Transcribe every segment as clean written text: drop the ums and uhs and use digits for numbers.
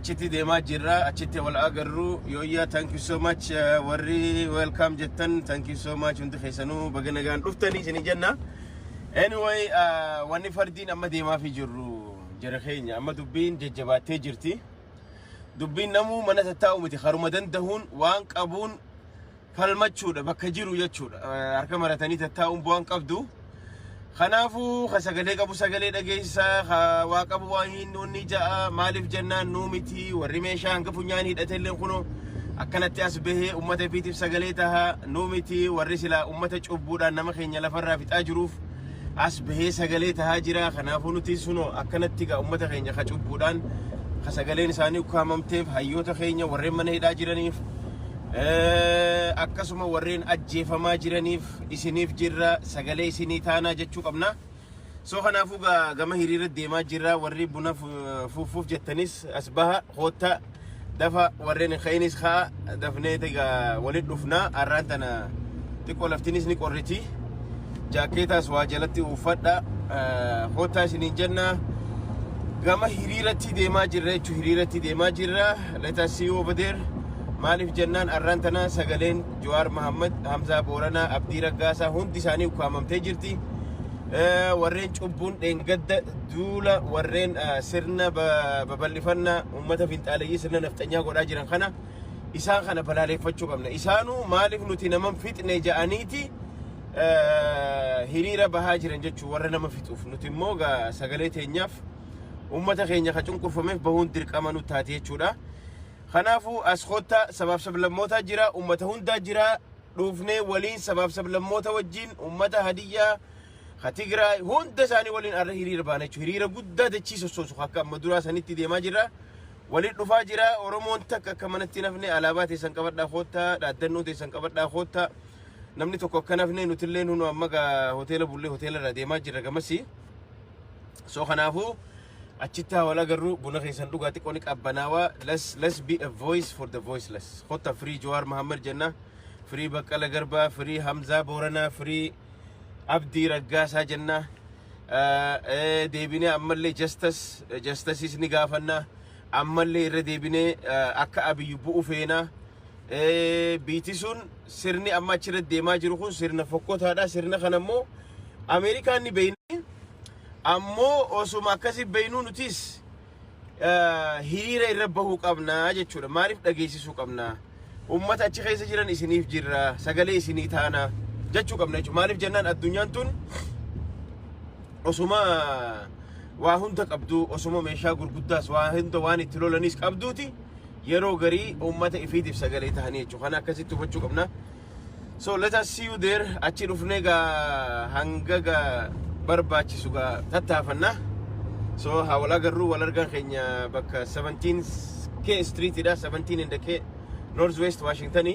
Achitti deemaa jirra. Achitti wal agarru. Yooyyaa, thank you so much. Warri welcome jettan, thank you so much. Hundi keessanuu baga nagaan dhuftanii isinii jenna. Anyway, wanni fardiin amma deemaafii jirru, jara keenya, amma dubbiin jajjabaattee jirti. Dubbiin namuu mana tattaa'u miti, haruma dandahuun waan qabuun falmachuudha bakka jiru jechuudha. Harka maratanii tattaa'uun bu'aan qabdu. Kanaafuu ka sagalee qabu sagalee dhageessa, ka waa qabu waa hin ni ja'a. Maaliif jennaan, nuu miti warri meeshaa hanga funyaan hidhate illee kunoo akkanatti as bahee ummata ifiitiif sagalee taha. Nuu miti warri silaa ummata cubbuudhaan nama keenya lafarraa fixaa jiruuf as bahee sagalee tahaa jira. Kanaafuu nuti sunoo akkanatti gaa ummata keenya ka cubbuudhaan ka sagaleen isaanii ukkaamamteef, hayyoota keenya warreen mana hidhaa jiraniif, akkasuma warreen ajjeefamaa jiraniif isiniif jirra, sagalee isinii taanaa jechuu qabna. So kanaafuu gama hiriira deemaa jirra. Warri buna fuufuuf jettanis as baha, koottaa dafa. Warreen hin ka'inis ka'a, dafnee egaa walitti dhufna. Har'aan tana xiqqoo laftinis ni qorriti. Jaakkeetaas waa jalatti uffadha. Koottaa isiniin jenna. Gama hiriiratti deemaa jirra jechuun hiriiratti deemaa jirra. Let us see you over there. Maaliif jennaan, har'aan tana sagaleen Jawaar Mahammad, Hamzaa Booranaa, Abdii Raggaasaa hundi isaanii ukkaamamtee jirti. Warreen cubbuun dheengadda duula warreen sirna babal'ifannaa uummata finxaaleyyii sirna nafxanyaa godhaa jiran kana, isaan kana balaaleffachuu qabna. Isaanuu maaliif nuti nama fixne ja'aniiti hiriira bahaa jiran jechuun warra nama fixuuf. Nuti immoo sagalee teenyaaf uummata keenya ka cunqurfameef bahuun dirqama nu taate jechuudha. Kanaafuu as koottaa, sabaaf sablammootaa jira, uummata hundaa jira. Dhuufnee waliin sabaaf sablammoota wajjin, uummata Hadiyyaa, ka Tigraay hunda isaanii waliin arra hiriira baana jechuudha. Hiriira guddaa dachii sossoosu akka amma duraa sanitti deemaa jirra. Waliin dhufaa jira. Oromoon takka akka manatti nafne, alaabaa teessan qabadhaa koottaa, dhaaddannoo teessan qabadhaa koottaa. Namni tokko akka nafne. Nutillee nunu amma gaa hoteela bullee hoteela irraa deemaa jirra gamasii. So kanaafuu achitti haa wal agarru. Buna keessan dhugaa, xiqqoo ni qabbanaawaa. Let's be a voice for the voiceless. Kotta, free Jawaar Mahammad jenna. Free Baqqala Garbaa, free Hamzaa Booranaa, free Abdii Raggaasaa jenna. Deebinee ammallee justice ni gaafanna. Ammallee irra deebinee akka Abiyyi bu'u feena. Biiti sun sirni amma achirra deemaa jiru kun sirna fokkotaadha. Sirna kana immoo Ameerikaan ni beeyni. Ammoo osuma akkasi beeynuu nutis hiriira irra bahuu qabnaa jechuudha. Maaliif, dhageessisuu qabna. Uummata achi keessa jiran isiniif jirra, sagalee isinii taana jechuu qabna jechuudha. Maaliif jennaan, addunyaan tun osuma waa hunda qabdu, osuma meeshaa gurguddaas waa hunda waan itti lolanis qabduuti, yeroo garii uummata ifiitiif sagalee tahanii jechuudha. Kana akkasitti hubachuu qabna. So let us see you there. Achi dhufnee gaa hanga gaa barbaachisu gaa tattaafanna. So haa wal agarru. Wal argan keenya bakka 17 K Street dha, 17 in the K, Northwest Washington.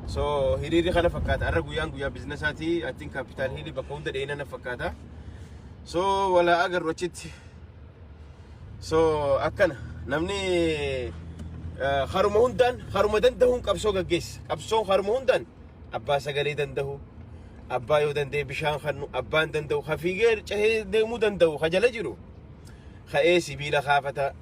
So hiriirri kana fakkaata. Har'a guyyaan guyyaa businessaati. I think Capitol Hill bakka hunda dheena na fakkaata. So wal agarru achitti. So akkana namni haruma hundaan haruma dandahuun qabsoo gaggeessa. Qabsoon haruma hundaan abbaa sagalee danda'u, abbaa yoo danda'e bishaan kannu, abbaan danda'u, ka fiigee cehee deemuu danda'u, ka jala jiru ka'ee sibiila kaafata.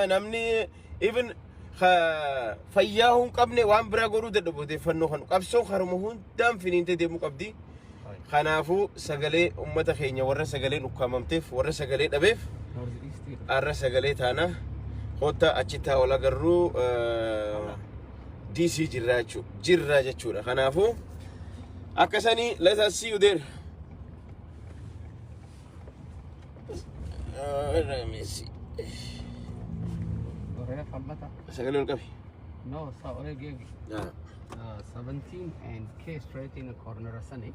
Namni even ka fayyaa hin qabne waan biraa godhuu dadhabu odeeffannoo kanu. Qabsoon haruma hundaan finiintee deemuu qabdi. Kanaafuu sagalee ummata keenya warra sagaleen ukkaamamteef, warra sagalee dhabeef har'a sagalee taana. Kotta, achitti haa wal agarru. DC jirra jechuudha. Jirra jechuudha. Kanaafuu akkasanii, let us see you there. Let me see. Sagalee ol qabi. No, so okay, 17 and K straight in a corner sani.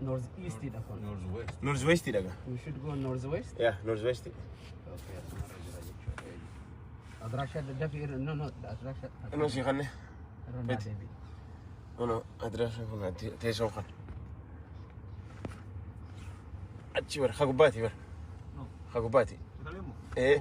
Northeast dha kun. Northwest. Northwest dhaga. We should go northwest. Yeah, northwest. Okay, asuma jira jechuudha. Adrasha dafi, no, adrasha. No si kanne. Irra naa deebi. No, adrasha kun teessoon kan. Achi bar, ha gubbaati bar. Ha gubbaati. Eh.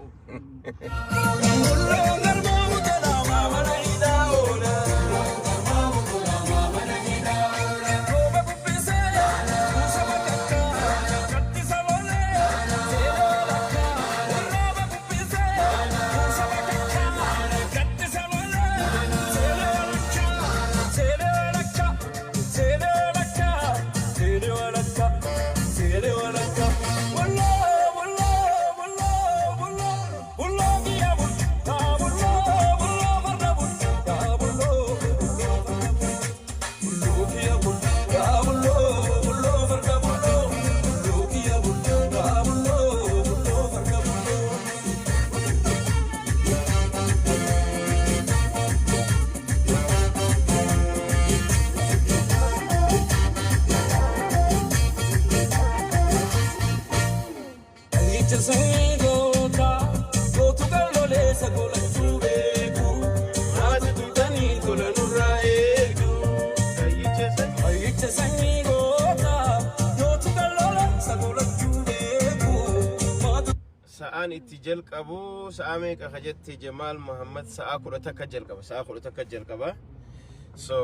Sa'aan itti jalqabu sa'a meeqa ka jette Jamaal Muhammad? Sa'a 11 jalqaba, sa'a 11 jalqaba. So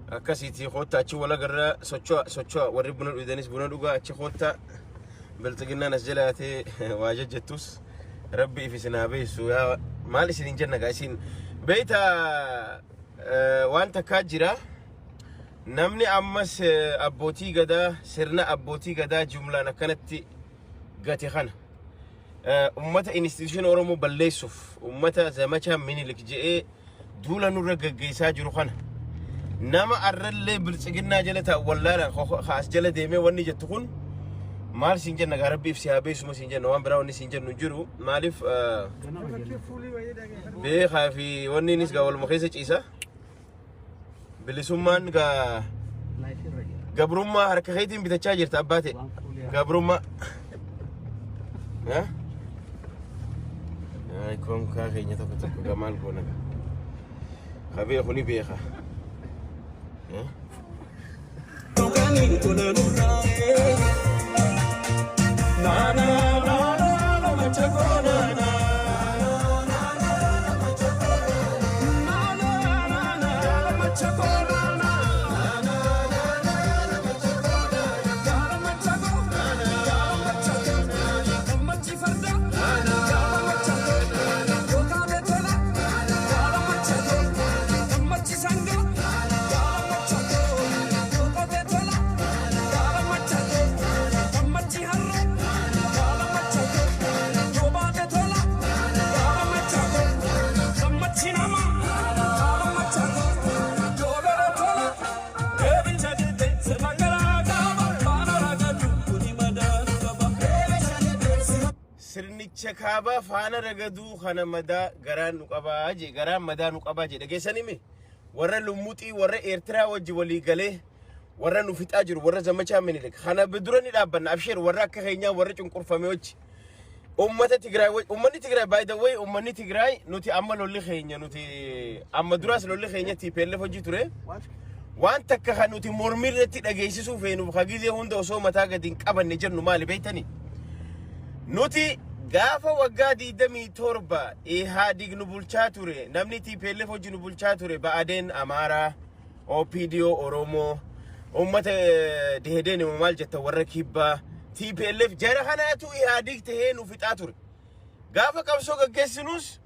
akkasiiti, koottaa achi wal agarra. Socho'a, socho'a. Warri buna dhuganis buna dhugaa, achi koottaa. Bilxiginnaan as jalaatee waa jajjattus rabbi if isin haa beessu. Yaa maal isin hin jenna gaa, isin beeyta. Waan takkaa jira, namni ammas abbootii gadaa, sirna abbootii gadaa jumlaan akkanatti gate kana, ummata institution Oromoo balleessuuf, ummata zamachaa Minilik je'ee duula nurra gaggeessaa jiru kana, nama arrallee biltsiginnaa jala taa'u wallaalaan as jala deemee wanni jettu kun maal siin jenna gaa? Rabbiif si haa beesuma siin jenna. Waan biraa wanni siin jennu hin jiru. Maaliif, beekaa fi wanni innis gaa waluma keessa ciisa. Bilisummaan gaa gabrummaa harka keetiin bitachaa jirta, abbaa ta'e gabrummaa. Ay, konkaa keenya tokko tokko gaa maal goona gaa? Ka beeku ni beeka. Dhuganii tola nurraa'ee. Naana naana nama chakoo naana. Naana naana nama chakoo naana. Gaara machakoo, gaara machakoo, gammachi farda, gaara machakoo, yookaan tola, gaara machakoo, gammachi sangaa, gaara machakoo, yookaan tola, gaara machakoo, gammachi harree, gaara machakoo, yoo baate tola, gaara machakoo, gammachi nama, gaara machakoo, yoo lola tola, eebicha jette sirna garaa qaba, faana ragadu kuni madaanu qaba. Sirnicha kaabaa faana ragaduu kana madaa garaan nu qabaa jee, garaan madaa nu qabaa jee. Dhageessanii mi? Warra lummuxii, warra Eertiraa wajji walii galee warra nu fixaa jiru, warra zamachaa Minilik kana dura ni dhaabbanna. Absheer, warra akka keenyaa, warra cunqurfame wajji, ummata Tigraay, ummanni Tigraay, by the way, ummanni Tigraay, nuti amma lolli keenya, nuti amma duraas lolli keenya TPLF hojii ture. Waan takka kan nuti mormii irratti dhageessisuu feenu, ka gizee hunda osoo mataa gadi hin qabanne jennu maali beektanii? Nuti gaafa waggaa 27 Ihaadig nu bulchaa ture, namni TPLF hojii nu bulchaa ture, Ba'adeen Amaaraa, OPDO Oromoo, uummata Dehedeen immoo maal jetta, warra Kibbaa, TPLF jara kanaatu Ihaadig tahee nu fixaa ture. Gaafa qabsoo gaggeessinus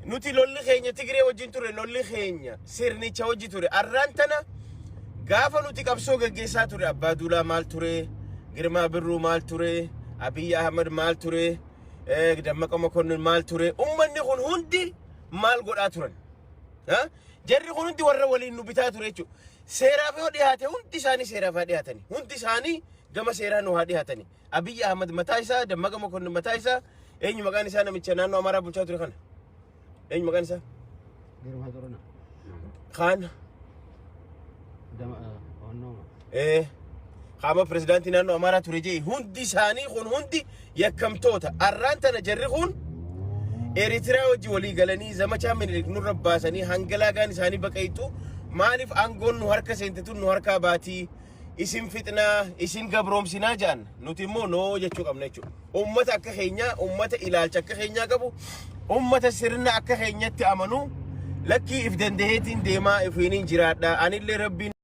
nuti lolli keenya Tigree wajjin ture, lolli keenya sirnicha wajji ture. Arraan tana gaafa nuti qabsoo gaggeessaa ture, Abbaa Duulaa maal ture, Girmaa Birruu maal ture, Abiyyi Ahmad maal ture, Dammaqa Mokonnin maal ture, ummanni kun hundi maal godhaa turan? Jarri kun hundi warra waliin nu bitaa ture jechuudha. Seeraaf yoo dhiyaate hundi isaanii seeraaf haa dhiyaatani. Hundi isaanii gama seeraa nu haa dhiyaatani. Abiyyi Ahmad mataa isaa, Dammaqa Mokonnin mataa isaa, eenyu maqaan isaa, namicha naannoo Amaaraa bulchaa ture kana? Eenyu maqaan isaa? Girmaa Xurunaa. Kaan. Dama onnoo. Qaama pirezidaantii naannoo Amaaraa ture jee, hundi isaanii kun hundi yakkamtoota. Arraan tana jarri kun Eritiriyaa wajji walii galanii zamachaa Minilik nurra baasanii hangalaagaan isaanii baqaytu. Maaliif aangoon nu harka seente tun nu harkaa baatii, isin fixnaa, isin gabroomsinaa jedhan? Nuti immoo no jechuu qabna jechuudha. Uummata akka keenyaa, uummata ilaalcha akka keenyaa qabu, uummata sirna akka keenyatti amanu, lakkii if dandaheetiin deemaa ifiiniin jiraadha. Anillee rabbiin